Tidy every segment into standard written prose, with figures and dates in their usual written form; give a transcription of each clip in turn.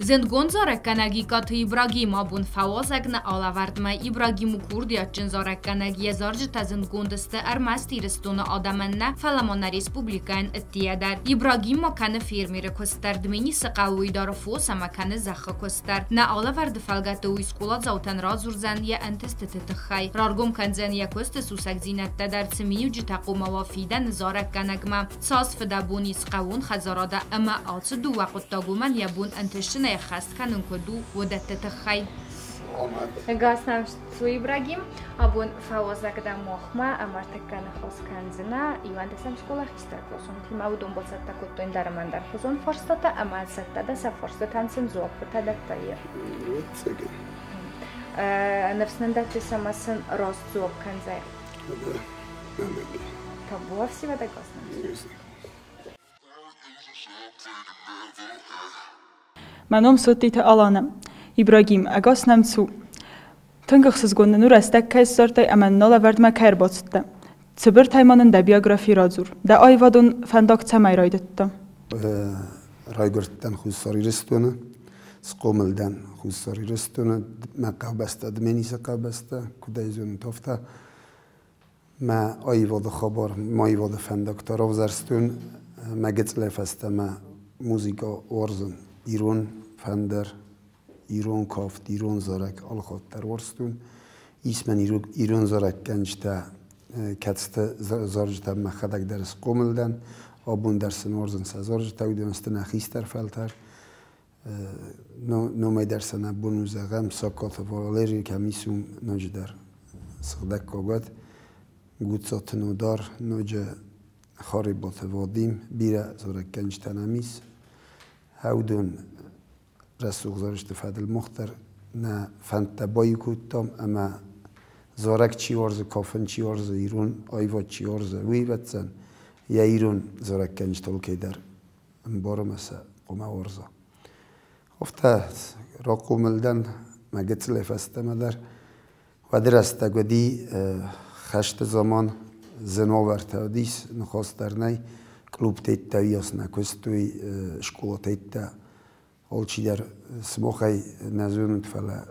Зындгонд зарӕггӕнӕг Икъаты Ибрагим абон фӕуазӕг нӕ алӕвӕрдмӕ. Ибрагим у курдиатджын зарӕггӕнӕг. Йӕ зарджытӕ зындгонд сты ӕрмӕст Ирыстоны адӕмӕн нӕ, фӕлӕ ма нӕ республикӕйӕн ӕддейӕ дӕр. Ибрагим ма кӕны фермеры куыст дӕр. Дменисы хъӕуы уый дары фос ӕмӕ кӕны зӕххы куыст дӕр. Нӕ алӕвӕрды фӕлгӕты уый скъоладзаутӕн радзурдзӕн йӕ ӕнтыстыты тыххӕй. Раргом кӕндзӕн йӕ куысты сусӕгдзинӕдтӕ дӕр, цы миниуджытӕ хъуамӕ уа фидӕны зарӕггӕнӕгмӕ. Цас фыдӕбон ис хъӕууон хӕдзарады ӕмӕ ацы дыууӕ хъуыддаг уымӕн йӕ бон ӕнтыстджынӕй ӕххӕст кӕнын куыд у, уыдӕтты тыххӕй. Ӕгас нӕм цу, Ибрагим. Абон фӕуазӕг дӕ махмӕ ӕмӕ ӕртӕккӕ ныхас кӕндзынӕ. Иуӕндӕсӕм скъола хистӕркъласонтимӕ уыдон бацӕттӕ кодтой ӕндӕр ӕмӕ ӕндӕрхуызон фарстатӕ ӕмӕ цӕттӕ дӕ сӕ фарстытӕн сын дзуаппытӕ дӕттай. Ӕвӕццӕгӕн. Ныфс нын дӕттыс ӕмӕ сын раст дзуапп кӕндзӕй. Табуафси ӕгас Мӕ ном Соттиты Алана. Ибрагим, ӕгас нӕм цу. Тынг ӕхсызгон нын у рӕстӕг кӕй ссардтай ӕмӕ нын алӕвӕрдмӕ кӕй ӕрбацыдтӕ. Цыбыртӕй ма нын дӕ биографи радзур. Дӕ аивадон фӕндаг цӕмӕй райдыдта? Райгуырдтӕн Хуссар Ирыстоны, схъомыл дӕн Хуссар Ирыстоны, мӕ хъӕубӕстӕ Дменисы хъӕубӕстӕ, куыд ӕй зонут, афтӕ. Мӕ аивады хабар, мӕ аивады фӕндӕгтӕ равзӕрстон мӕ гыццылӕй фӕстӕмӕ музыкӕ уарзын. Ирон фӕндыр, ирон кафт, ирон зарӕг алыхатт дӕр уарзтон. Ис мӕн ирон зарӕггӕнджытӕ, кӕцыты зарджытӕ мӕхӕдӕг дӕр схъомыл дӕн. Абон дӕр сын уарзын сӕ зарджытӕ, уыдон сты нӕ хистӕр фӕлтӕр. Номӕй дӕр сӕ нӕ бон у зӕгъӕм, Соколты Валерий кӕм ис, уым ноджыдӕр сыгъдӕг когот, Гуццаты Нодар, ноджы Харебаты Вадим, бирӕ зарӕггӕнджытӕ нӕм ис. Уыдон рӕсугъд зарджыты фӕдыл мах дӕр нӕ фӕндтӕ баиу кодтам ӕмӕ зарӕг чи уарзы, кафын чи уарзы, ирон аивад чи уарзы, уый ӕвӕццӕн йӕ ирон зарӕггӕнджытыл кӕйдӕр ӕмбары сӕ хъуамӕ уарза. Афтӕ рахъомыл дӕн мӕ гыццылӕй фӕстӕмӕ дӕр. Уӕды рӕстӕг уыди хӕсты заман, зын уавӕртӕ уыдис, ныхас дӕр нӕй. Клубтӕ уыйас нӕ куыстой, скъолатӕ алчидӕр сымахӕй нӕ зонут, фӕлӕ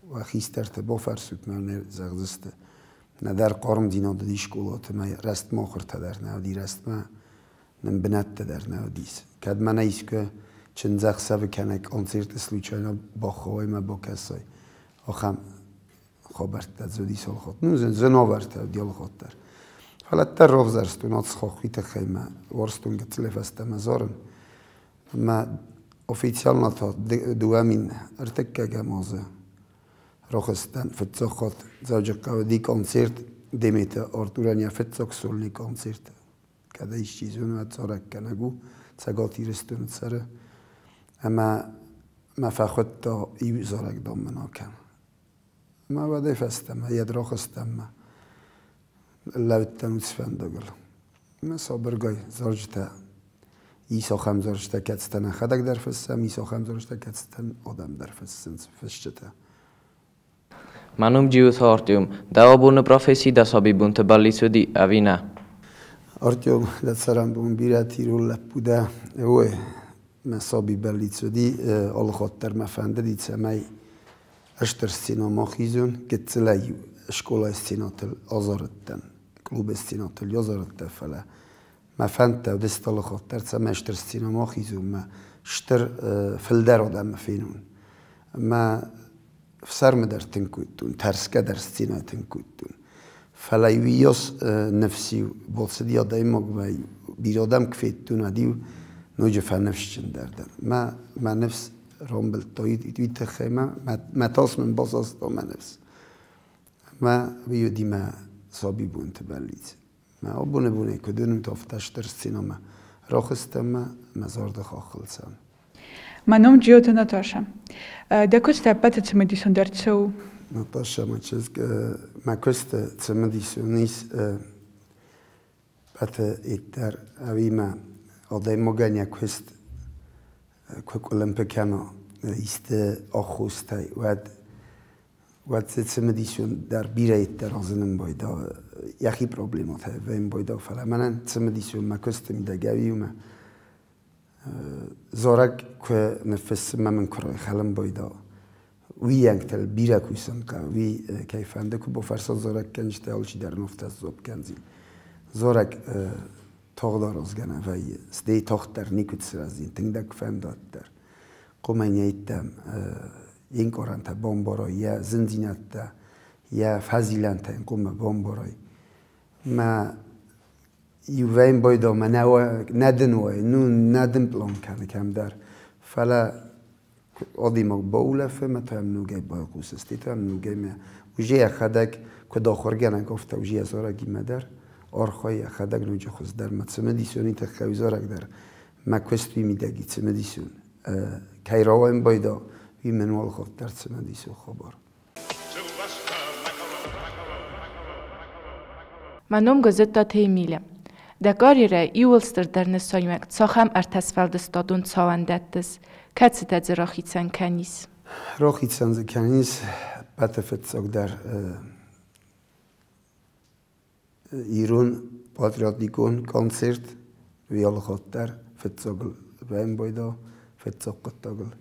уӕ хистӕртӕ бафӕрсут, мӕ нӕ зӕгъдзысты. Нӕдӕр хъармдзинад уыди скъолаты, мӕ рӕстмӕ ахуыртӕ дӕр нӕ уыди, рӕстмӕ нын бынӕттӕ дӕр нӕ уыдис. Кӕд мӕнӕ искуы чындзӕхсӕвы кӕнӕ концерты случайно бахауай мӕ бакӕсай, ахӕм хабӕрттӕ дзы уыдис алыхатт. Ну, зынавӕртӕ уыди алыхатт дӕр. Фӕлӕ дӕр равзӕрстон ацы хох уый тыххӕй мӕ уарзтон гыццылӕй фӕстӕмӕ зарын. Мӕ официально та 2003 азы рахызтӕн фыццаг хатт Дзӕуджыхъӕуы ди концерт Деметы Артурӕн йӕ фыццаг сольный концерт. Кӕд ӕй исчи зоны, уӕд зарӕггӕнӕг у, Цӕгат Ирыстоны цӕры. Ӕмӕ мӕ фӕхуыдта иу зарӕг дам мын акӕн. Ӕмӕ уӕдӕй фӕстӕмӕ йӕ рахызтӕн мӕ лӕудтӕн уыцы фӕндагыл. Ӕмӕ сабыргай зарджытӕ ис ахӕм зарджытӕ, кӕцытӕ нӕхӕдӕг дӕр фыссӕм, ис ахӕм зарджытӕ, кӕцытӕн адӕм дӕр фыссынц, фысджытӕ. Мӕ ном Джиуты Артем. Дӕ абоны професси дӕ сабибонты бӕллиц уыди ӕви нӕ? Артем, дӕ цӕрӕнбон бирӕ ирон лӕппу дӕ. Ой, мӕ саби бӕллиц уыди, алыхатт дӕр мӕ фӕндыди, цӕмӕй стыр сценӕмӕ ахизон. Гыццылӕй скъолайы сценӕтыл азарыдтӕн, клубы сценӕтыл азарыдтӕн, фӕлӕ мӕ фӕндтӕ уыдысты алыхатт дӕр, цӕмӕй стыр сценӕмӕ ахизон, мӕ стыр фылдӕр адӕмы фенон. Мӕ ӕфсӕрмы дӕр тынг кодтон, тӕрсгӕ дӕр сценӕйы тынг кодтон. Фӕлӕ уыйас ныфс-иу бацыди адӕймагмӕ, бирӕ адӕм куы федтон, уӕд-иу ноджы фӕныфсджындӕр дӕн. Мӕ ныфс рамбылдта уый тыххӕй мӕ тас мын басаста мӕ ныфс. Мӕ уый уыди мӕ сабибонты бӕллиц. Мӕ абоны бонӕй куыд уынут, афтӕ стыр сценӕмӕ рахызтӕн мӕ мӕ зӕрды хаххыл цӕуын. Мӕ ном Джиоты Наташа. Дӕ куыст ӕппӕты цымыдисондӕр цы у? Наташа, мӕ чызг, мӕ куысты цымыдисон ис ӕппӕты иддӕр ӕви мӕ адӕймагӕн йӕ куыст куы къуылымпы кӕна исты аххостӕй, уӕд дзы цымыдисон дӕр бирӕ йеддӕр азынын байда йӕхи проблемӕтӕ вӕййын байда, фӕлӕ мӕнӕн цымыдисон мӕ куысты мидӕг ӕви мӕ. Зарӕг куы ныффыссы мӕ мын куы райхӕлын байда, уыйӕнгтыл бирӕ кусын хъӕуы, уый кӕй фӕнды куы бафӕрса зарӕггӕнджытӕ, алчидӕр ын афтӕ сдзуапп кӕндзӕн. Зарӕг тагъд аразгӕ нӕ вӕййы, стӕй тагъддӕр никуы сырӕздзӕн, тынгдӕр куы фӕнда, уӕддӕр. Хъуамӕ йӕ йе нкъарӕнтӕ бамбарай, йӕ зындзинӕдтӕ, йӕ фӕзилӕнтӕ йын хъуамӕ бамбарай. Мӕ иувӕйын байдал мӕ нӕ дын уай, ну нӕ дын пълан кӕны кӕмдӕр. Фӕлӕ адӕймаг баулӕфы ӕмӕ та йӕм ногӕй байхъусы, стӕй та йӕм ногӕй мӕ уже йӕхӕдӕг куыд ахуыргӕнӕг, афтӕ уже йӕ зарӕгимӕ дӕр архайы йӕхӕдӕг ноджы хуыздӕр. Мӕ цымыдисон тыххӕй зарӕг дӕр мӕ куыст уый мидӕг и цымыдисон. Кӕй рауайын байда, уый мӕн уал хатт дӕр цымыдисон хабар. Мӕ ном Гозеттаты Эмилия. Дӕ карьерӕйы иууыл стырдӕр нысаниуӕг цахӕм ӕртӕ сфӕлдыстадон цауӕн дӕттыс, кӕцытӕ дзы рахицӕн кӕнис? Рахицӕн дзы кӕнис ӕппӕты фыццагдӕр ирон патриотикон концерт, уый алы хатт дӕр фыццагыл баимбайда, фыццаг хъуыддагыл.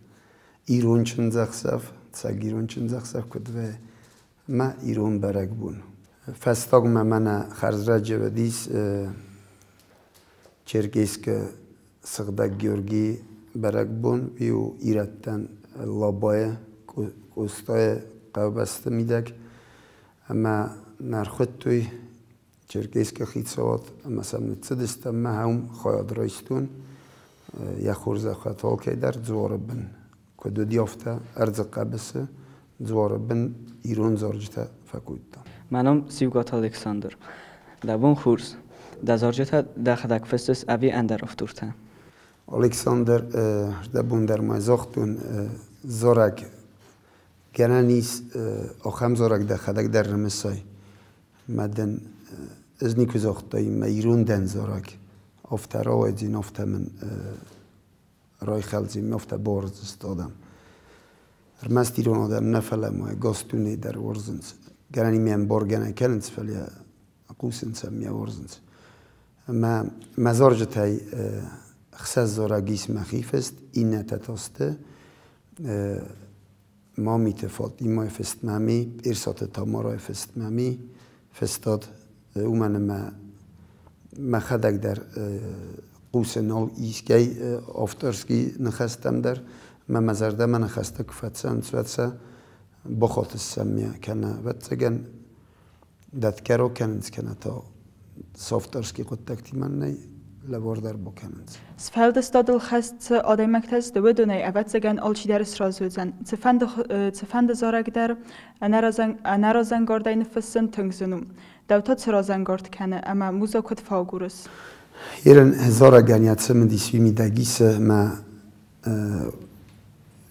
Ирон чындзӕхсӕв, цӕг ирон чындзӕхсӕв куыд вӕййы, ӕмӕ ирон бӕрӕгбон. Фӕстагмӕ мӕнӕ хӕрзрӕджы уыдис Черкесскы Сыгъдӕг Георгийы бӕрӕгбон, уый у ирӕттӕн Лабӕйы, Къостайы хъӕубӕсты мидӕг. Ӕмӕ нӕ ӕрхуыдтой Черкесскы хицауад ӕмӕ сӕм ныццыдыстӕм ӕмӕ уым хайад райстон. Йӕ хорзӕхӕт алкӕй дӕр дзуары бын куыд уыди, афтӕ ӕрдзы хъӕбысы дзуары бын ирон зарджытӕ фӕкодта. Мӕ ном Сиукъаты Александр. Дӕ бон хорз. Дӕ зарджытӕ дӕхӕдӕг фыссыс ӕви ӕндӕр автортӕ? Александр, дӕ бон дӕр ма загътон, зарӕг гӕнӕн ис ахӕм зарӕг дӕхӕдӕг дӕр рымысай. Мӕ дын ӕз никуы загътай, мӕ ирон дӕн зарӕг. Афтӕ рауайдзин, афтӕ мын райхӕлдзин, афтӕ бауарздзысты адӕм. Ӕрмӕст ирон адӕм нӕ, фӕлӕ ма ӕгас дуне дӕр уарзынц. Гӕнӕн ме ӕмбаргӕ нӕ кӕнынц, фӕлӕ хъусынц ӕмӕ йӕ уарзынц. Ӕмӕ мӕ зарджытӕй 6 зарӕг ис мӕхи фыст, иннӕтӕ та сты Мамиты Фатимайы фыст Мами, Персаты Тамарайы фыст Мами фыстад, уымӕн ӕмӕ мӕхӕдӕг дӕр хъусын искӕй авторский ныхӕстӕм дӕр, ӕмӕ мӕ зӕрдӕмӕ ныхӕстӕ куы фӕцӕуынц, уӕд сӕ бахатыс сӕм кӕнӕ, ӕвӕццӕгӕн, дӕтгӕ ракӕнынц, кӕнӕ та цы авторский хъуыддӕгтимӕ нӕй, лӕвар дӕр бакӕнынц. Сфӕлдыстадыл хӕст цы адӕймӕгтӕ сты, уыдонӕй, ӕвӕццӕгӕн, алчидӕр сразы уыдзӕн. Цыфӕнды зарӕг дӕр ӕнӕразӕнгардӕй ныффыссын тынг зын у. Дӕу та цы разӕнгард кӕны ӕмӕ музӕ куыд фӕагурыс? Ерын зарӕгӕн йӕ цымыдис уый мидӕг исы ӕмӕ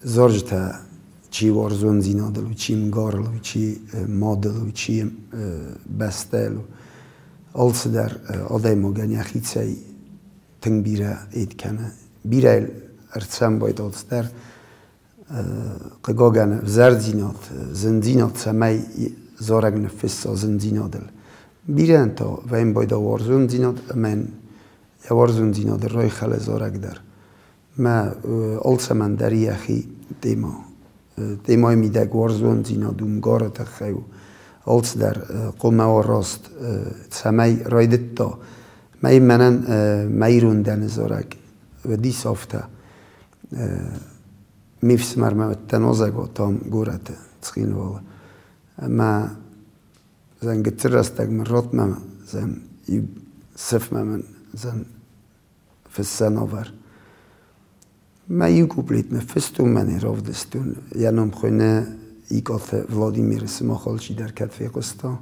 зарджытӕ чи уарзондзинадыл у, чи мгарыл у, чи мадыл у, чи бӕстӕйыл у, алцыдӕр адӕймагӕн йӕхицӕй тынг бирӕ ид кӕны. Бирӕ ӕрцӕмбайд алцыдӕр хъыгагӕн ӕвзӕрдзинад, зындзинад, цӕмӕй зарӕг ныффысса зындзинадыл. Бирӕн та вӕййын байда уарзондзинад ӕмӕ йӕ уарзондзинады райхӕлы зарӕг дӕр. Мӕ алцӕмӕн дӕр йӕхи тема. Темайы мидӕг уарзондзинад у мгары тыххӕй у. Алцыдӕр хъуамӕ уа раст, цӕмӕй райдыдта. Мӕ мӕнӕн мӕ ирон дӕны зарӕг уыдис афтӕ. Ме фсымӕрмӕ уыдтӕн Озӕготам горӕты Цхинвалы. Ӕмӕ зӕн гыццыл рӕстӕг мын ротмӕ зӕн иу сыфмӕ мын зӕн фыссӕн авӕр. Мӕ иу куплет ныффыстон, мӕ равдыстон. Йӕ ном хуыйны Икъаты Владимиры сымах алчидӕр кӕд фехъуыста.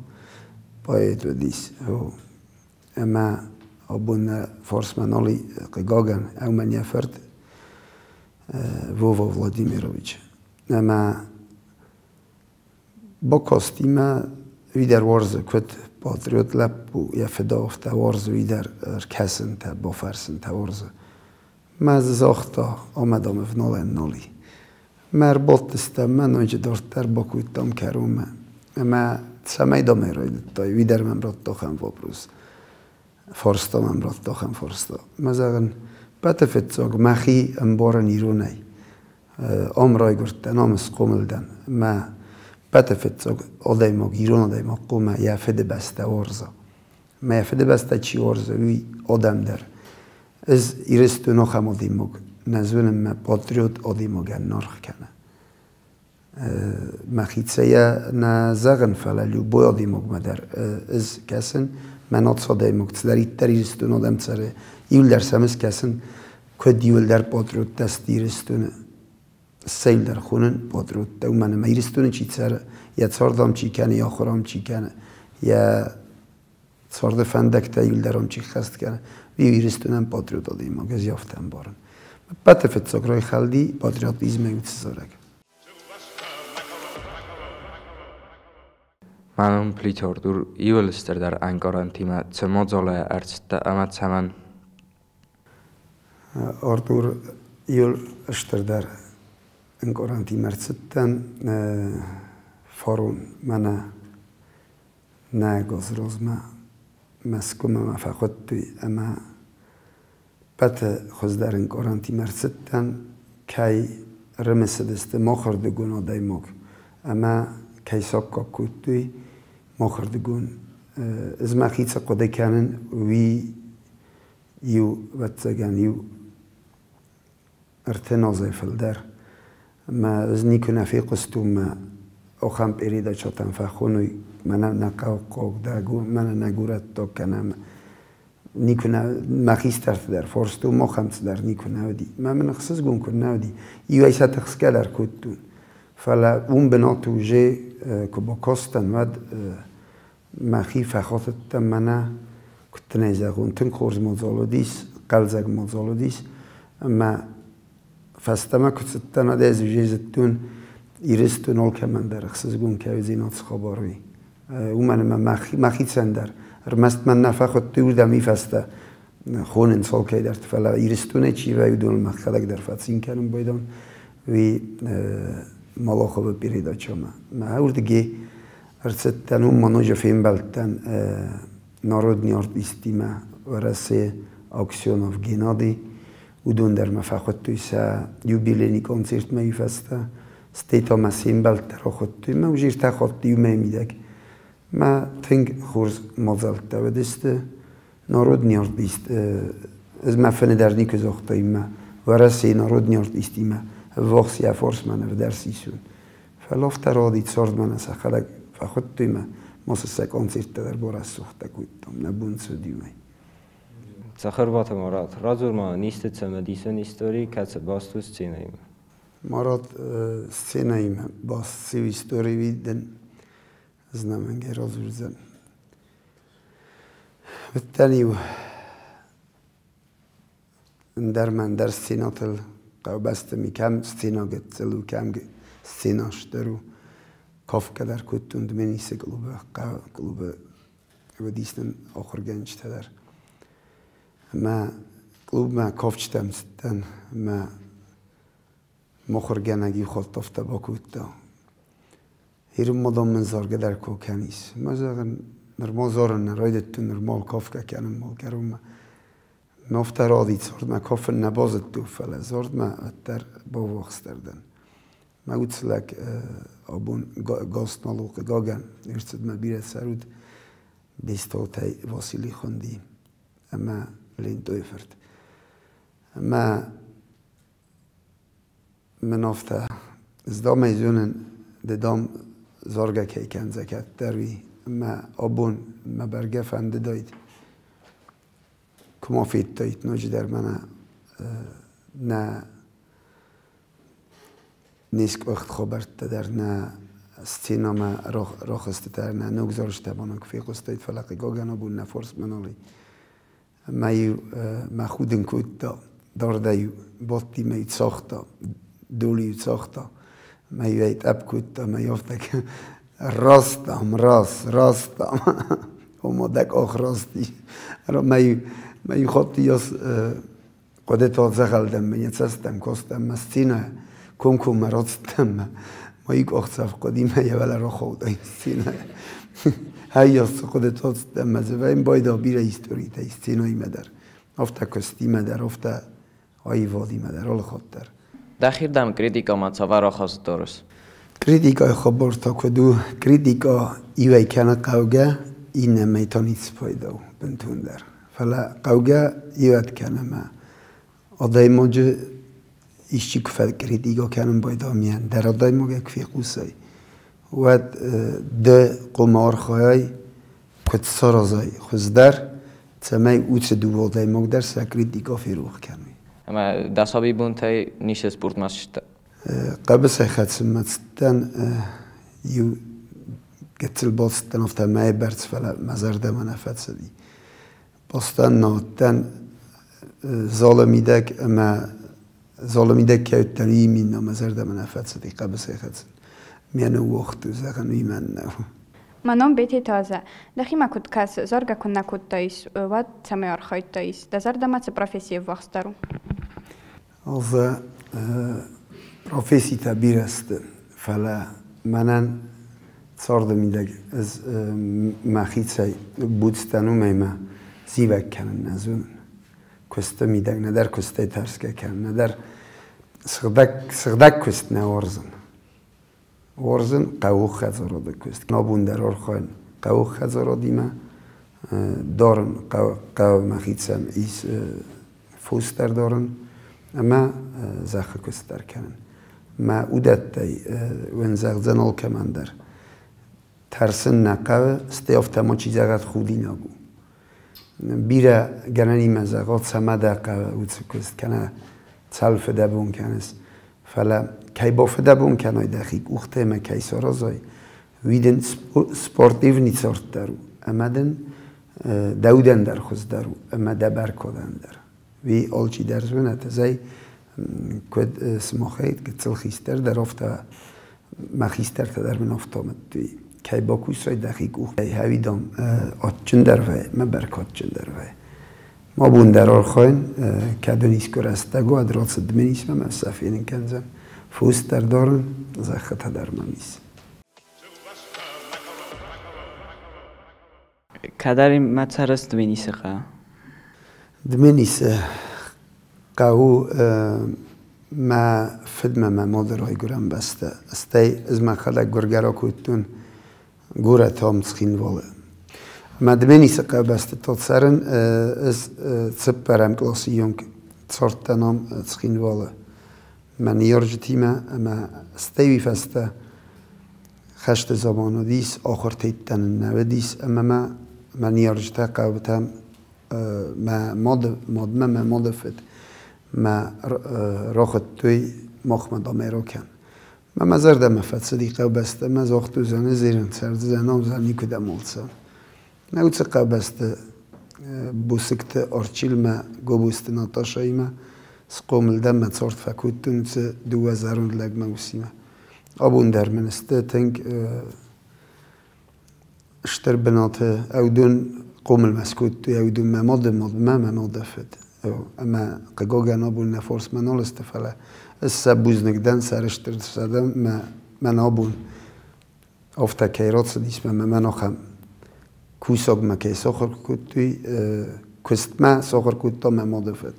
Поэт уыдис. Ӕмӕ абон нӕ фарсмӕ нал и, хъыгагӕн, ӕмӕ йӕ фырт Вова Владимирович. Ӕмӕ бакастимӕ уый дӕр уарзы, куыд патриот лӕппу, йӕ фыды афтӕ уарзы, уый дӕр ӕркӕсынтӕ, бафӕрсынтӕ уарзы. Мӕ дзы загъта, ӕмӕ дам ӕвналӕн нал и. Мӕ ӕрбадтыстӕм, мӕ ноджы дарддӕр бакодтам кӕронмӕ. Ӕмӕ цӕмӕй дам ӕй райдыдтай, уый дӕр мӕм радта ахӕм вопрос. Фарста мӕм радта ахӕм фарста. Мӕ зӕгъын, Ӕппӕты фыццаг мӕхи ӕмбарын иронӕй. Ам райгуырдтӕн, ам схъомыл дӕн. Мӕ ӕппӕты фыццаг адӕймаг, ирон адӕймаг хъуамӕ йӕ фыдыбӕстӕ уарза. Мӕ йӕ фыдыбӕстӕ чи уарзы, уый адӕм дӕр. Ӕз Ирыстон ахӕм адӕймаг нӕ зонын, мӕ патриот адӕймагӕн аргъ кӕны. Мӕхицӕй йӕ нӕ зӕгъын, фӕлӕ любой адӕймагмӕ дӕр ӕз кӕсын, мӕ наци адӕймаг цыдӕриддӕр Ирыстоны адӕм цӕры, иуылдӕр сӕм ӕз кӕсын, куыд иуылдӕр патриоттӕ сты Ирыстоны. Цӕйдӕр хонын патриоттӕ, уымӕн ӕмӕ Ирыстоны чи цӕры, йӕ цард ам чи кӕны, йӕ ахуыр ам чи кӕны, йӕ царды фӕндӕгтӕ иуылдӕр ам чи ххӕст кӕны, уый Ирыстонӕн патриот адӕймаг, ӕз афтӕ ӕмбарын. Ӕппӕты фыццаг райхӕлди патриотизмӕй уыцы зарӕг. Мӕ ном Плиты Артур иууыл стырдӕр ӕнкъарӕнтимӕ цы мадзалӕй ӕрцыдтӕ ӕмӕ цӕмӕн? Артур иууыл стырдӕр ӕнкъарӕнтимӕ ӕрцыдтӕн фарон мӕнӕ нӕ газрозмӕ Мӕскуымӕ мӕ фӕхуыдтой ӕмӕ ӕппӕты хуыздӕр ӕнкъарӕнтимӕ ӕрцыдтӕн, кӕй рымысыдысты махырдыгон адӕймаг ӕмӕ кӕй саккаг кодтой махырдыгон. Ӕз мӕхицӕн хъуыды кӕнын, уый иу, ӕвӕццӕгӕн, иу ӕртын азӕй фылдӕр. Ӕмӕ ӕз никуы нӕ фехъуыстон мӕ ахӕм передачӕтӕм фӕхоной, мӕнӕ нӕ хъӕуккаг дӕ, мӕнӕ нӕ горӕттаг кӕнӕ никуы нӕ мӕ хистӕрты дӕр фарстон, махӕн цыдӕр никуы нӕ уыди. Мӕ мын ӕхсызгон куы нӕ уыди. Иуӕй сӕ тыхсгӕ дӕр кодтон. Фӕлӕ уым бынаты уже куы бакастӕн, уӕд мӕхи фӕхатыдтӕн мӕнӕ, куыд дын ӕй зӕгъон, тынг хорз мадзал уыдис, хъӕлдзӕг мадзал уыдис. Ӕмӕ фӕстӕмӕ куы цыдтӕн, уӕд ӕз уже зыдтон, Ирыстон алкӕмӕн дӕр ӕхсызгон кӕй уыдзӕн ацы хабар, уый. Уымӕн ӕмӕ мӕхицӕн дӕр ӕрмӕст мӕн нӕ фӕхуыдтой уырдӕм уый фӕстӕ хонынц алкӕйдӕрты, фӕлӕ Ирыстонӕй чи вӕййы, уыдоныл мӕхӕдӕг дӕр фӕцин кӕнын байдон, уый Малаховы передачӕмӕ. Мӕ уырдыгӕй ӕрцыдтӕн, уым ма ноджы фембӕлдтӕн народный артисттимӕ Уӕрӕсе Аксенов Геннадий. Уыдон дӕр мӕ фӕхуыдтой сӕ юбилейный концертмӕ уый фӕстӕ. Стӕй та мӕ се мбӕлттӕ рахуыдтой. Мӕ уже ӕртӕ хатты иумӕ мидӕг. Мӕ тынг хорз мадзӕлттӕ уыдысты. Народный артист ӕз мӕ фыны дӕр никуы загътай мӕ Уӕрӕсейы народный артистимӕ ӕввахс йӕ фарсмӕ нывдӕр сисун. Фӕлӕ афтӕ рауади цардмӕ нӕ сӕхӕдӕг фӕхуыдтой мӕ ма сӕ концерттӕ дӕр барӕсугъдтӕ кодтам, нӕ бон цы уыди, уымӕй. Цӕхӕрбаты Марат, радзур-ма нисты цымыдисон истори, кӕцы баст у сценӕимӕ. Марат сценӕимӕ баст цы истори уый ӕнӕмӕнгӕй радзурдзӕн. Уыдтӕн-иу ӕндӕр мӕ ӕндӕр сценӕтыл хъӕубӕсты ми кӕм сценӕ гыццыл у, кӕм сценӕ стыр у. Кафгӕ дӕр кодтон Дменисы клубы, клубы уыдис нын ахуыргӕнджытӕ дӕр. Ӕмӕ клубмӕ кафджытӕм цыдтӕн ӕмӕ мыхуыргӕнӕг иу хатт афтӕ бакодта: Ирон дам мын заргӕ дӕр куы кӕнис. Мӕ зӕгъын, нырма зарын нӕ райдыдтон, нырма кафгӕ кӕнын кӕронмӕ. Мӕ афтӕ ради цардмӕ кафын нӕ базыдтон, фӕлӕ зардмӕ уӕддӕр баввахсдӕр дӕн. Мӕ уыцы лӕг абон Гаснал у, хъыгагӕн, ӕрцыдмӕ бирӕ цӕруд Бестолтӕй Васили хуынди ӕмӕ Лентъойы фырт. Ӕмӕ мын афтӕ ӕз зонын, ды дам заргӕ кӕй кӕндзӕ кӕддӕр, уый. Ӕмӕ абон мӕ бӕргӕ фӕндыдаид, куы ма федтаид ноджыдӕр мӕнӕ нӕ не скъуыхт хабӕрттӕ дӕр, нӕ сценӕмӕ рахызтытӕ, нӕ ног зарджытӕ бонӕн куы фехъуыстаид, фӕлӕ хъыгагӕн абон нӕ фарсмӕ нал и. Мӕ-иу мӕ худын кодта, дардӕй-иу бадти мӕ цагъта, доли-иу цагъта, мӕ-иу ӕй тъӕпп кодта, мӕ афтӕ раст дам, раст, раст дам, ома дӕ къах раст ис. Мӕ-иу хатт йас хъуыдытӕ дзӕгъӕл дӕн, мӕ йӕ цӕстӕм кастӕн, мӕ сценӕ комкоммӕ рацыдтӕн, мӕ мӕ къахдзӕф хъуыди, мӕ йӕ уӕлӕ рахаудтон сценӕ. Ӕййас цы хъуыдытӕ цыдтӕн, мӕ дзы байдагъ бирӕ историтӕ сценӕимӕ дӕр, афтӕ куыстимӕ дӕр, афтӕ. Аивадимӕ дӕр, алыхатт дӕр. Дӕхирдӕм критикӕмӕ цавӕр ахаст дарыс? Критикӕйы хабар та куыд у? Критикӕ иуӕй кӕны хъӕугӕ, иннӕмӕй та ницы пайда у бынтондӕр. Фӕлӕ хъӕугӕ иуӕд кӕны ӕмӕ адӕймаджы исчи куы фӕкритикӕ кӕнын байдайа ӕндӕр адӕймагӕй куы фехъусай, уӕд ды хъуамӕ архайай, куыд саразай хуыздӕр, цӕмӕй уыцы дыууӕ адӕймаг дӕр сӕ критикӕ ферох кӕной. Ӕмӕ дӕ сабибонтӕй ницы спортмӕ ссыдтӕ? Хъӕбысӕй хӕцынмӕ цыдтӕн иу гыццыл бацыдтӕн, афтӕ мӕйы бӕрц, фӕлӕ мӕ зӕрдӕмӕ нӕ фӕцыди. Бастан нӕ уыдтӕн залы мидӕг ӕмӕ залы мидӕг кӕй уыдтӕн, уый мин мӕ зӕрдӕмӕ нӕ фӕцыди хъӕбысӕй хӕцын. Ме ныууагъд зӕгъын, уый мӕн нӕу. Мӕ ном Бететы Азӕ. Дӕхимӕ куыд кӕсы, заргӕ куыннӕ кодтаис, уӕд цӕмӕй архайдтаис? Дӕ зӕрдӕмӕ цы професси ӕввахсдӕр у? Азӕ, професситӕ бирӕ сты, фӕлӕ мӕнӕн царды мидӕг ӕз мӕхицӕй буц дӕн, уымӕй мӕ зивӕг кӕнын нӕ зонын. Куысты мидӕг нӕдӕр куыстӕй тӕрсгӕ кӕнын, нӕдӕр сыгъдӕг куыст нӕ уарзын. Уарзын хъӕуы куыст. Абон дӕр архайын хъӕуы хӕдзарадимӕ, дарын хъӕуы мӕхицӕн ис фос дӕр дарын ӕмӕ зӕххы куыст дӕр кӕнын. Мӕ удӕттӕй уын зӕгъдзӕн алкӕмӕн дӕр. Тӕрсын нӕ хъӕуы, стӕй афтӕ ма чи зӕгъӕд худинаг у. Бирӕ гӕнӕнимӕ зӕгъӕд, цӕмӕ дӕ хъӕуы уыцы куыст, кӕнӕ цал фыдӕбон кӕныс. Фӕлӕ кӕй бафыдӕбон кӕнай дӕхи къухтӕй ӕмӕ кӕй саразай, уый дын спортивный цард дӕр у ӕмӕ дын дӕ удӕн дӕр хуыздӕр у ӕмӕ дӕ бӕркадӕн дӕр. Уый алчи дӕр зонӕд, ӕз ӕй куыд сымахӕй гыццыл хистӕр дӕр, афтӕ мӕ хистӕртӕ дӕр мын афтӕ амыдтой. Кӕй бакусай дӕхи къухтӕй, хӕвидон адджындӕр вӕййы, мӕ бӕркадджындӕр вӕййы. Ма бон дӕр архайын, кӕд ын искуы рӕстӕг уӕд рацыд Дменисы мӕ сӕ фенын кӕндзӕн. Фос дӕр дарын, зӕххытӕ дӕр мӕм ис. Кӕдӕр ма цӕрыс Дменисы хъӕуы? Дменисы хъӕу мӕ фыдмӕ мӕ мады райгуырӕн бӕстӕ. Стӕй ӕз мӕхӕдӕг гуыргӕ ракодтон горӕт ам Цхинвалы. Мӕ Дменисы хъӕубӕсты та цӕрын ӕз цыппӕрӕм къласы онг цардтӕн ам Цхинвалы. Мӕ ныййарджытимӕ ӕмӕ стӕй уый фӕстӕ хӕсты заман уыдис, ахуыртӕ нӕ уыдис ӕмӕ мӕ мӕ ныййарджытӕ хъӕутӕм мӕ мады мадмӕ мӕ мады фыд мӕ рахуыдтой махмӕ Дамайрокӕн. Мӕ мӕ зӕрдӕмӕ фӕцыди хъӕубӕстӕ, мӕ загътой, зӕнӕзирын цӕрдзӕн, ам никуыдӕм олдзӕн. Мӕ уыцы хъӕубӕсты Бусыкты Арчилмӕ, Гобозты Наташаимӕ схъомыл дӕн, мӕ цард фӕкодтон уыцы дыууӕ зӕронд лӕгмӕ усимӕ. Абон дӕр мын сты тынг стыр бынаты ӕвдон хъомылмӕ скодтой, ӕвдон мӕ мады мадмӕ, мӕ мады фыд. Ӕмӕ хъыгагӕн абон нӕ фарсмӕ нал сты, фӕлӕ ӕз сӕ бузныг дӕн, сӕрыстыр сӕ дӕн, мӕн абон афтӕ кӕй рацыдис мӕ мӕн ахӕм кусӕгмӕ кӕй сахуыр кодтой, куыстмӕ сахуыр кодта мӕ мады фыд.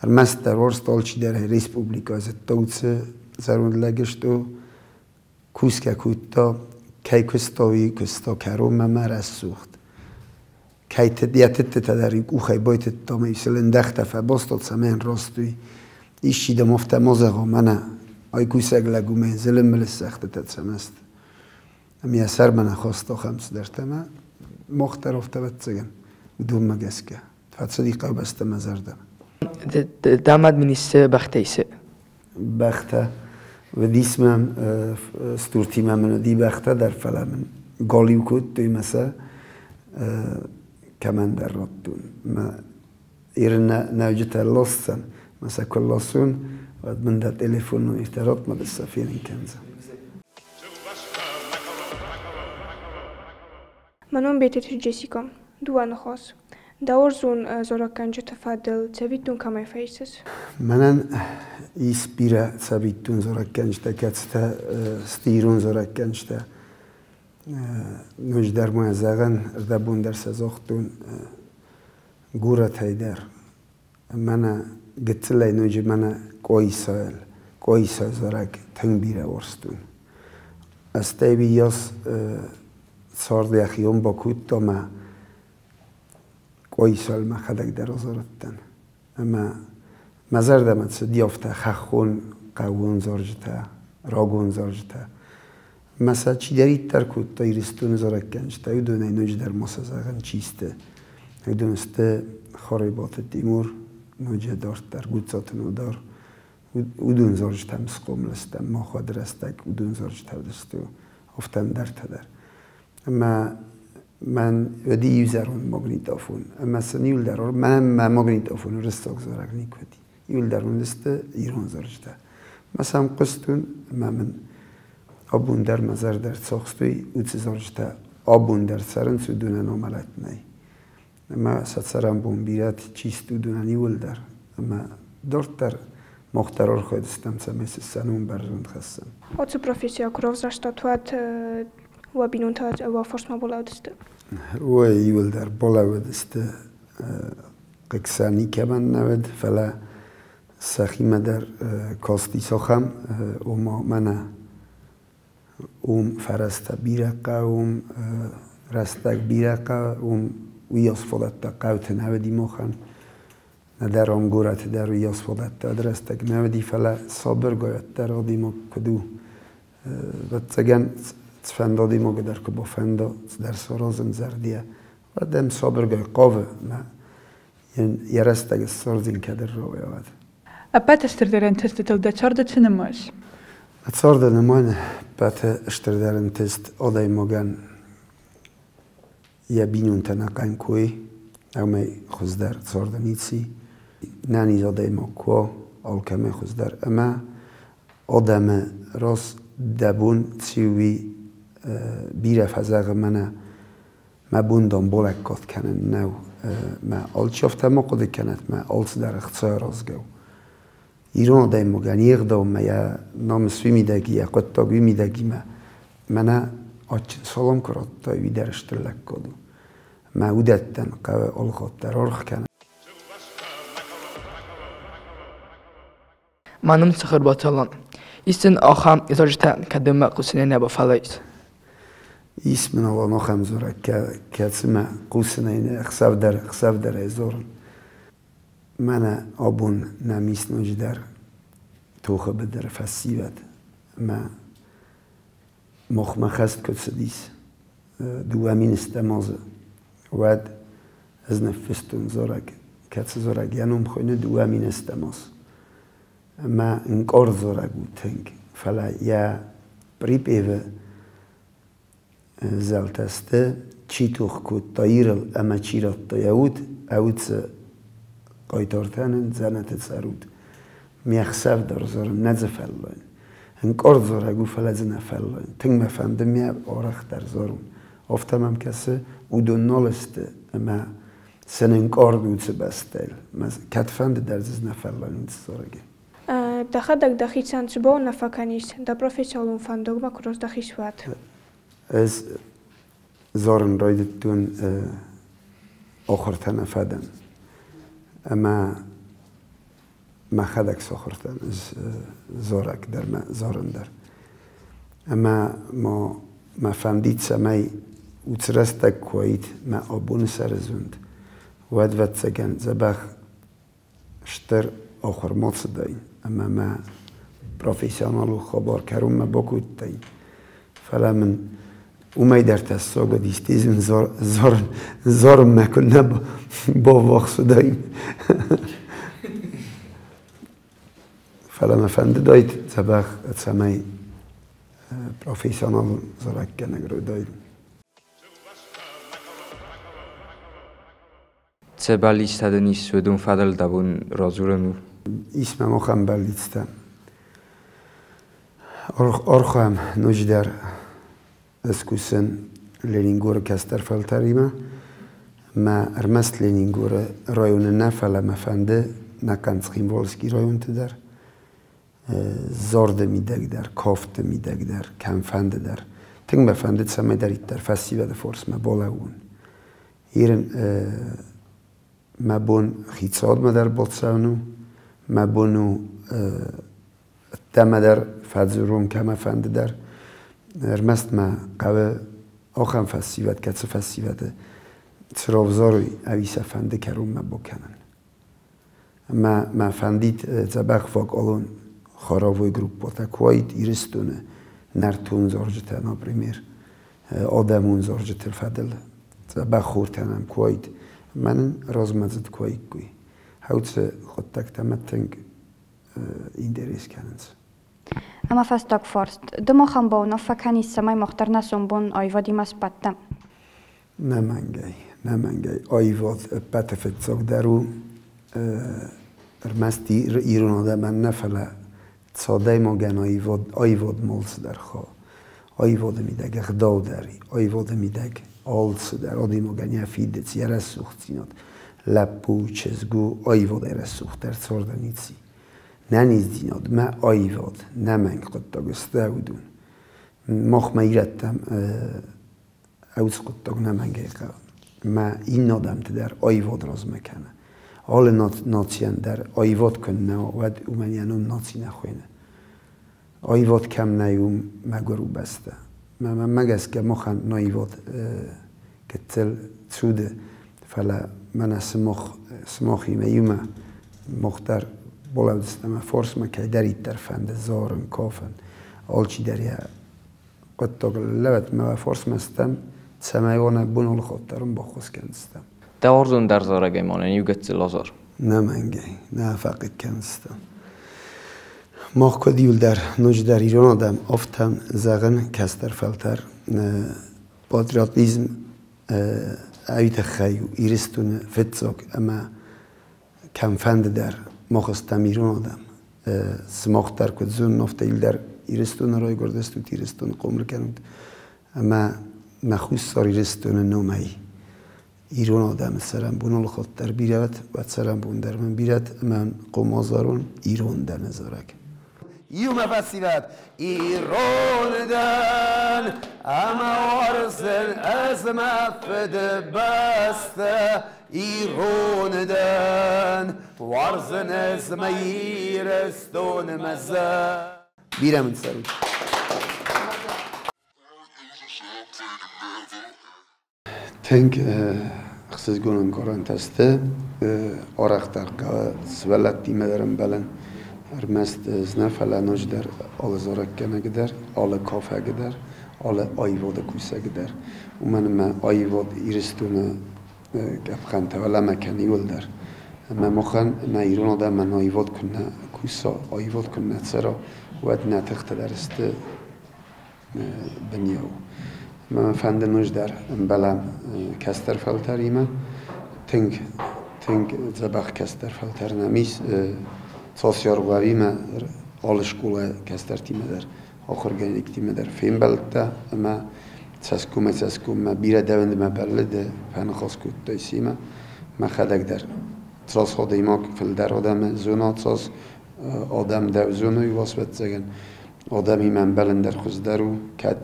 Ӕрмӕстдӕр уарзта алчидӕр республикӕ зыдта уыцы зӕронд лӕг сты, кусгӕ кодта, кӕй куыста, уый куыста кӕронмӕ мӕ рӕсугъд. Кӕй йӕ тыдтытӕ дӕр къухӕй байтыдта, ӕмӕ сыл ӕндӕхтӕ фӕбаста, цӕмӕй раст уый. Исчи дӕм афтӕ ма зӕгъа, мӕнӕ ай кусӕг лӕг у, мӕ зылын-мылы сӕгътытӕ цӕмӕ сты. Ӕмӕ йӕ сӕрмӕ нӕ хаста ахӕм цыдӕртӕ ӕмӕ мах дӕр афтӕ ӕвӕццӕгӕн уыдонмӕ гӕсгӕ фӕцыди хъӕубӕстӕ мӕ зӕрдӕмӕ. Дӕ мад мын ис бӕхтӕ исы? Бӕхтӕ уыдис мӕм, стуртимӕ мын уыди бӕхтӕ дӕр, фӕлӕ мын галиу кодтой мӕ сӕ кӕмӕндӕр радтон. Мӕ Иры нӕуджытӕ ласдзӕн, мӕ сӕ куы ласон, уӕд мын дӕ телефон номертӕ ратт, мӕ сӕ фенын кӕндзӕн. Мӕ ном Бететы Джессика. Дыууӕ ныхас. Дӕ уарзон зарӕггӕнджыты фӕдыл цӕвиттон кӕмӕй фӕисыс? Мӕнӕн ис бирӕ цӕвиттон зарӕггӕнджытӕ, кӕцытӕ сты ирон зарӕггӕнджытӕ. Ноджыдӕр ма зӕгъӕн, ӕрдӕбон дӕр сӕ загътон горӕтӕй дӕр. Мӕнӕ Гыццылӕй ноджы мӕнӕ Къоисайыл, Къоисайы зарӕг тынг бирӕ уарзтон. Стӕй уыйас цард йӕхион бакодта мӕ Къоисайыл мӕхӕдӕг дӕр азарыдтӕн. Ӕмӕ мӕ зӕрдӕмӕ цыди афтӕ хӕххон хъӕууон зарджытӕ, рагон зарджытӕ. Мӕ сӕ чидӕриддӕр кодта Ирыстоны зарӕггӕнджытӕ, уыдонӕй ноджыдӕр ма сӕ зӕгъын, чи сты. Уыдон сты Харебаты Тимур, ноджы дарддӕр Гуццаты Нодар. Уыдон зарджытӕм схъомыл стӕм, мах уӕд рӕстӕг уыдон зарджытӕ уыдысты, афтӕ ӕндӕртӕ дӕр. Ӕмӕ мӕн уыди иузӕронд магнитофон. Ӕмӕ сын иуылдӕр, мӕнӕн мӕ магнитофон уырыссаг зарӕг никуы уыди. Иуылдӕр уыдысты ирон зарджытӕ. Мӕ сӕм хъуыстон ӕмӕ мын абон дӕр мӕ зӕрдӕ ӕрцахстой, уыцы зарджытӕ абон дӕр цӕрынц, уыдонӕн амӕлӕт нӕй. Ӕмӕ сӕ цӕрӕнбон бирӕты чи сты, уыдонӕн иуылдӕр. Ӕмӕ дарддӕр мах дӕр архайдыстӕм, цӕмӕй цы сӕ ном бӕрзонд хӕссӕм. Оцы профессийӕ куы равзӕрстат, уӕд уӕ бинонтӕ уӕ фарсмӕ балӕууыдысты? Ой, иуылдӕр балӕууыдысты. Хъыг сӕ никӕмӕн нӕ уыд, фӕлӕ сӕхимӕ дӕр касти ахӕм, ома мӕнӕ уым фӕрӕзтӕ бирӕ хъӕуы, уым рӕстӕг бирӕ хъӕуы, уым уыйас фадӕттӕ хъӕуты нӕ уыди махӕн. Нӕдӕр ам горӕты дӕр уыйас фадӕттӕ рӕстӕг нӕ уыди, фӕлӕ сабыргай уӕддӕр адӕймаг куыд у, ӕвӕццӕгӕн, цыфӕнды адӕймагы дӕр куы бафӕнда цыдӕр саразын зӕрдийӕ, уӕд ӕм сабыргай хъавы мӕ йӕ рӕстӕг ссардзин кӕддӕр рауайа. Ӕппӕты стырдӕр ӕнтыстытыл дӕ царды цы нымайыс? Царды нымайын ӕппӕты стырдӕр ӕнтыст адӕймагӕн йӕ бинонтӕ нӕхъӕн кой, ӕмӕ хуыздӕр царды ницы. Нӕниз адӕймаг куы уа, алкӕмӕй хуыздӕр. Ӕмӕ адӕмы раз дӕ бон цы у, уый бирӕ фӕзӕгъы мӕнӕ мӕ бон дам балӕггад кӕнын нӕу. Мӕ алчи афтӕ ма хъуыды кӕнӕт, мӕ алцыдӕр ӕхцайӕ аразгӕ у. Ирон адӕймагӕн йе гъдаумӕ, йӕ намыс уый мидӕг, йӕ хъуыддаг уый мидӕгимӕ мӕнӕ адджын салам куы радтай, уый дӕр стыр лӕггад у. Мӕ уыдӕттӕн хъӕуы алыхатт дӕр аргъ кӕнын. Мӕ ном Цхуырбаты Алан. Ис сын ахӕм зарджытӕ, кӕдӕм хъусынӕй нӕ бафӕллайыс? Ис мын Алан ахӕм зарӕг, кӕцымӕ хъусынӕй ӕхсӕв дӕр ӕй дзурын. Мӕнӕ абон нӕм ис ноджыдӕр тохы быдыры фӕсивӕд ӕмӕ махмӕ хӕст куы цыдис 2010 азы, уӕд ӕз ныффыстон зарӕг, кӕцы зарӕг йӕ ном хуыйны 2010 аз. Ӕмӕ ӕнкъард зарӕг у тынг, фӕлӕ йӕ припевы зӕлтӕ сты, чи тох кодта Ирыл ӕмӕ чи радта йӕ уд, уыцы хъайтартӕн ын дзӕнӕты цӕрут. Ме хсӕв дӕр зарын, нӕ дзы фӕллайын. Ӕнкъард зарӕг у, фӕлӕ дзы нӕ фӕллайын. Тынг мӕ фӕнды ме арӕхдӕр зарун. Афтӕ мӕм кӕсы, уыдон нал сты ӕмӕ сын ӕнкъард у уыцы бӕстӕйыл. Кӕдфӕнды дӕр дзы нӕ фӕллайын уыцы зарӕгӕй. Дӕхӕдӕг дӕхицӕн цы бауынаффӕ кӕнис, дӕ профессионалон фӕндагмӕ куы раздӕхис, уӕд? Ӕз зарын райдыдтон ахуыртӕ нӕ фӕдӕн. Ӕмӕ мӕхӕдӕг сахуыр дӕн ӕз зарӕг дӕр мӕ зарын дӕр. Ӕмӕ ма мӕ фӕндид, цӕмӕй уыцы рӕстӕг куы уаид мӕ абоны сӕрызонд, уӕд, ӕвӕццӕгӕн, дзӕбӕх стыр ахуыр ма цыдаин ӕмӕ мӕ профессионалон хабар кӕронмӕ бакодтаин. Фӕлӕ мын уымӕй дӕр тӕссаг уыдис, тезын зарынмӕ куы нӕ баввахс уыдаин. Фӕлӕ мӕ фӕндыдаид дзӕбӕх, цӕмӕй профессионалон зарӕггӕнӕг раудаин. Цы бӕллицтӕ дын ис, уыдон фӕдыл дӕ бон радзурын у? Ис мӕм ахӕм бӕллицтӕ. Архайӕм ноджыдӕр ӕз кусын Ленингоры кӕстӕр фӕлтӕримӕ. Мӕ ӕрмӕст Ленингоры районы нӕ, фӕлӕ мӕ фӕнды нӕхъӕн Цхинвалский районты дӕр, зарды мидӕг дӕр, кафты мидӕг дӕр, кӕмфӕнды дӕр. Тынг мӕ фӕнды, цӕмӕйдӕриддӕр фӕсивӕды фарсмӕ балӕууон. Ирын мӕ бон хицауадмӕ дӕр бацӕуын у. Мӕ бон у ӕддӕмӕ дӕр фӕдзурон, кӕмӕ фӕнды дӕр. Ӕрмӕст мӕ хъӕуы ахӕм фӕсивӕд, кӕцы фӕсивӕды цы равзарой, ӕви сӕ фӕнды кӕронмӕ бакӕнын. Ӕмӕ мӕ фӕндид дзӕбӕх вокалон хоровой группӕтӕ куы уаид Ирыстоны нӕртон зарджытӕ, например, адӕмон зарджыты фӕдыл дзӕбӕх хортӕ нӕм куы уаид, мӕнӕн размӕдзыд куы уаиккой. Хӕуцы хъуыддӕгтӕ мӕ тынг интерес кӕнынц. Ӕмӕ фӕстаг фарст. Ды махӕн бауынаффӕ кӕнис, цӕмӕй мах дӕр нӕ сомбон аивадимӕ сбӕттӕм? Нӕмӕнгӕй, нӕмӕнгӕй. Аивад ӕппӕты фыццагдӕр у ӕрмӕст ирон адӕмӕн нӕ, фӕлӕ цы адӕймагӕн аивад, аивад алцыдӕр хауы. Аивады мидӕг ӕгъдау дӕр, аивады мидӕг алцыдӕр, адӕймагӕн йӕ фидыц, йӕ рӕсугъддзинад. Лӕппу, чызг у, аивадӕй рӕсугъддӕр царды ницы. Нӕниздзинадмӕ аивад нӕмӕнг хъуыддаг сты уыдон. Махмӕ ирӕттӕм ӕуц хъуыддаг нӕмӕнгӕй хъӕуы. Мӕ иннӕ адӕмты дӕр аивад размӕ кӕны. Алы нацийӕн дӕр аивад куыннӕ уа, уӕд уымӕн йӕ ном наци нӕ хуыйны. Аивад кӕм нӕй, уым мӕгуыр у бӕстӕ. Мӕнмӕ гӕсгӕ махӕн аивад гыццыл цуды, фӕлӕ мӕнӕ сымахимӕ иумӕ мах дӕр балӕудзыстӕм ӕмӕ фарсмӕ кӕйдӕриддӕр фӕнды зарын, кафын, алчидӕр йӕ хъуыддагыл лӕвӕд мӕ фарсмӕ стӕм, цӕмӕй уа нӕ бон алы хатт дӕр ын баххуыс кӕндзыстӕм. Дӕ уарзондӕр зарӕгӕй ма нын иу гыццыл азар. Нӕмӕнгӕй, нӕ фӕхъыг кӕндзыстӕм. Мах куыд иуылдӕр ноджыдӕр ирон адӕм, афтӕ зӕгъын, кӕстӕр фӕлтӕр патриотизм ӕй тыххӕй у Ирыстоны фыццаг ӕмӕ кӕмфӕнды дӕр мах стӕм ирон адӕм. Сымах дӕр куыд зонын, афтӕ дӕр Ирыстоны райгуырдыстут, Ирыстоны хъомыл кӕнут. Ӕмӕ мӕ Хуссар Ирыстоны номӕй ирон адӕмы цӕрӕнбон алыхатт дӕр бирӕ уӕд, уӕд цӕрӕнбон дӕр мын бирӕ ӕмӕ хъомазарон ирон дӕн зарӕг. Иумӕ фӕсивӕд ирон дӕн ӕмӕ уарзын ӕз мӕ фыдыбӕстӕ ирон дӕн уарзын ӕз мӕ Ирыстоны мӕ Бирӕ мын цӕрут. Тынг ӕхсызгон ӕнкъарӕнтӕ сты. Арӕхдӕр сывӕллӕттимӕ дӕр ӕмбӕлын. Ӕрмӕст ӕз нӕ, фӕлӕ ноджыдӕр алы зарӕггӕнӕг дӕр, алы кафӕг дӕр, алы аивады кусӕг дӕр. Уымӕн ӕмӕ аивад Ирыстоны къӕпхӕнтӕ уӕлӕмӕ кӕны иуылдӕр. Ӕмӕ махӕн нӕ ирон адӕмӕн аивад куыннӕ куса, аивад куыннӕ цӕра, уӕд нӕ тыхтӕ дӕр сты бынйау. Мӕ фӕнды ноджыдӕр ӕмбӕлӕм кӕстӕр фӕлтӕримӕ. Тынг, тынг дзӕбӕх кӕстӕр фӕлтӕр нӕм ис. Цас Яргъуавимӕ алы скъолайы кӕстӕртимӕ дӕр, ахуыргӕнинӕгтимӕ дӕр фембӕлдтӕ ӕмӕ цӕсгомӕй-цӕсгоммӕ бирӕ дӕвӕндмӕ бӕллыд, фӕныхас кодтой семӕ. Мӕхӕдӕг дӕр цас адӕймаг фылдӕр адӕмы зона, цас адӕм дӕу зоной, уас ӕвӕццӕгӕн, адӕмимӕ ӕмбӕлын дӕр хуыздӕр у, кӕд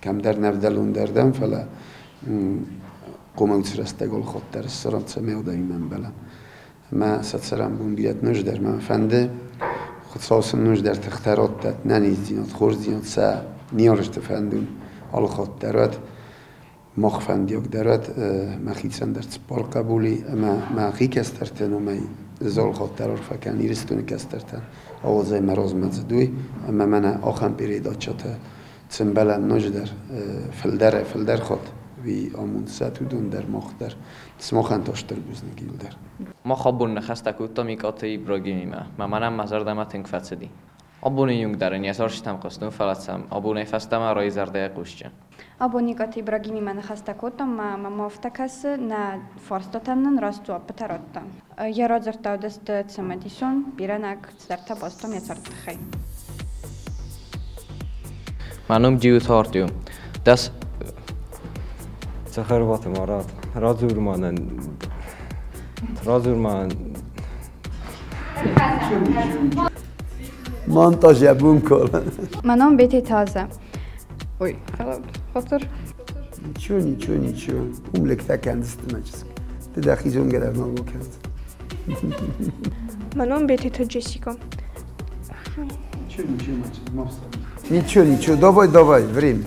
кӕмдӕр нӕвдӕлондӕр дӕн, фӕлӕ хъомыл рӕстӕг алыхатт дӕр ссарӕм, цӕмӕй адӕмимӕ ӕмбӕлӕм. Ӕмӕ сӕ цӕрӕнбон бирӕт ноджыдӕр мӕ фӕнды, Хуыцау сын ноджыдӕр тыхтӕ раттӕд, нӕниздзинад, хорздзинад сӕ ниарӕзты фӕндон алыхатт дӕр уӕд, мах фӕндиаг дӕр уӕд, мӕхицӕн дӕр цыппар хъӕбули ӕмӕ мӕхи кӕстӕртӕн уымӕй ӕз алыхатт дӕр арфӕ кӕнын Ирыстоны кӕстӕртӕн, ауадзӕй мӕ размӕдзыд уый, ӕмӕ мӕнӕ ахӕм передачӕтӕ цы мбӕлӕм ноджыдӕр фылдӕрӕй фылдӕр хатт, уый амонд сӕт уыдон дӕр, мах дӕр. Сымахӕн та стыр бузныг иуылдӕр. Мах абон ныхӕстӕ кодтам Икъаты Ибрагимимӕ. Мӕ мӕнӕн мӕ зӕрдӕмӕ тынг фӕцыди. Абоны онг дӕр ын йӕ зарджытӕм хъуыстон, фӕлӕ сӕм абонӕй фӕстӕмӕ райзӕрдӕйӕ хъусджын. Абон Икъаты Ибрагимимӕ ныхӕстӕ кодтам, мӕ мӕм афтӕ кӕсы, нӕ фарстатӕн нын раст дзуаппытӕ радта. Йӕ радзырдта уыдысты цымыдисон, бирӕнӕг цыдӕртӕ базыдтам йӕ царды тыххӕй. Мӕ ном Джиуты Артем. Дӕс Цӕхӕрбаты Марат, радзур ма нын, радзур ма Монтаж йӕ бон калы. Мӕ ном Бететы Азӕ. Ой, хатыр. Ничего, ничего, ничего. Умлектӕ кӕндзысты мӕ чызг. Ды дӕхи зонгӕ дӕр нал бакӕндзӕн. Мӕ ном Бететы Джессика. Ничего, ничего, мальчик, Ничего, ничего, давай, давай, время.